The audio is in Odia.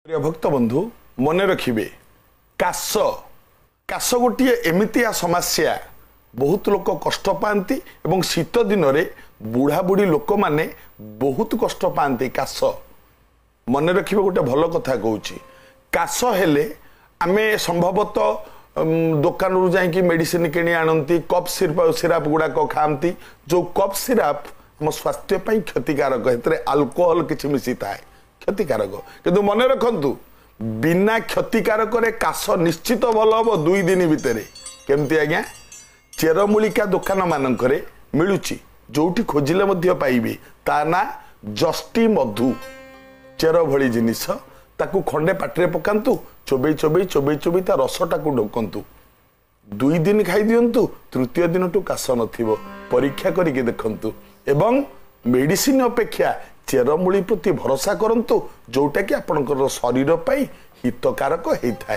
ପ୍ରିୟ ଭକ୍ତ ବନ୍ଧୁ, ମନେ ରଖିବେ, କାଶ କାଶ ଗୋଟିଏ ଏମିତିଆ ସମସ୍ୟା, ବହୁତ ଲୋକ କଷ୍ଟ ପାଆନ୍ତି ଏବଂ ଶୀତ ଦିନରେ ବୁଢ଼ାବୁଢ଼ୀ ଲୋକମାନେ ବହୁତ କଷ୍ଟ ପାଆନ୍ତି କାଶ। ମନେ ରଖିବେ, ଗୋଟେ ଭଲ କଥା କହୁଛି, କାଶ ହେଲେ ଆମେ ସମ୍ଭବତଃ ଦୋକାନରୁ ଯାଇକି ମେଡ଼ିସିନ କିଣି ଆଣନ୍ତି, କଫ୍ ସିରାପ ଗୁଡ଼ାକ ଖାଆନ୍ତି। ଯେଉଁ କଫ୍ ସିରାପ ଆମ ସ୍ୱାସ୍ଥ୍ୟ ପାଇଁ କ୍ଷତିକାରକ, ଏଥିରେ ଆଲକୋହଲ କିଛି ମିଶିଥାଏ, କ୍ଷତିକାରକ। କିନ୍ତୁ ମନେ ରଖନ୍ତୁ, ବିନା କ୍ଷତିକାରକରେ କାଶ ନିଶ୍ଚିତ ଭଲ ହେବ 2 ଦିନ ଭିତରେ। କେମିତି ଆଜ୍ଞା? ଚେରମୂଳିକା ଦୋକାନ ମାନଙ୍କରେ ମିଳୁଛି, ଯୋଉଠି ଖୋଜିଲେ ମଧ୍ୟ ପାଇବେ। ତା ନା ଜଷ୍ଟି ମଧୁ, ଚେର ଭଳି ଜିନିଷ। ତାକୁ ଖଣ୍ଡେ ପାଟିରେ ପକାନ୍ତୁ, ଚୋବେଇ ଚୋବେଇ ଚୋବେଇ ଚୋବେଇ ତା ରସଟାକୁ ଢୋକନ୍ତୁ। 2 ଦିନ ଖାଇଦିଅନ୍ତୁ, ତୃତୀୟ ଦିନଠୁ କାଶ ନଥିବ। ପରୀକ୍ଷା କରିକି ଦେଖନ୍ତୁ ଏବଂ ମେଡିସିନ ଅପେକ୍ଷା ଚେରମୂଳି ପ୍ରତି ଭରସା କରନ୍ତୁ, ଯୋଉଟାକି ଆପଣଙ୍କର ଶରୀର ପାଇଁ ହିତକାରକ ହେଇଥାଏ।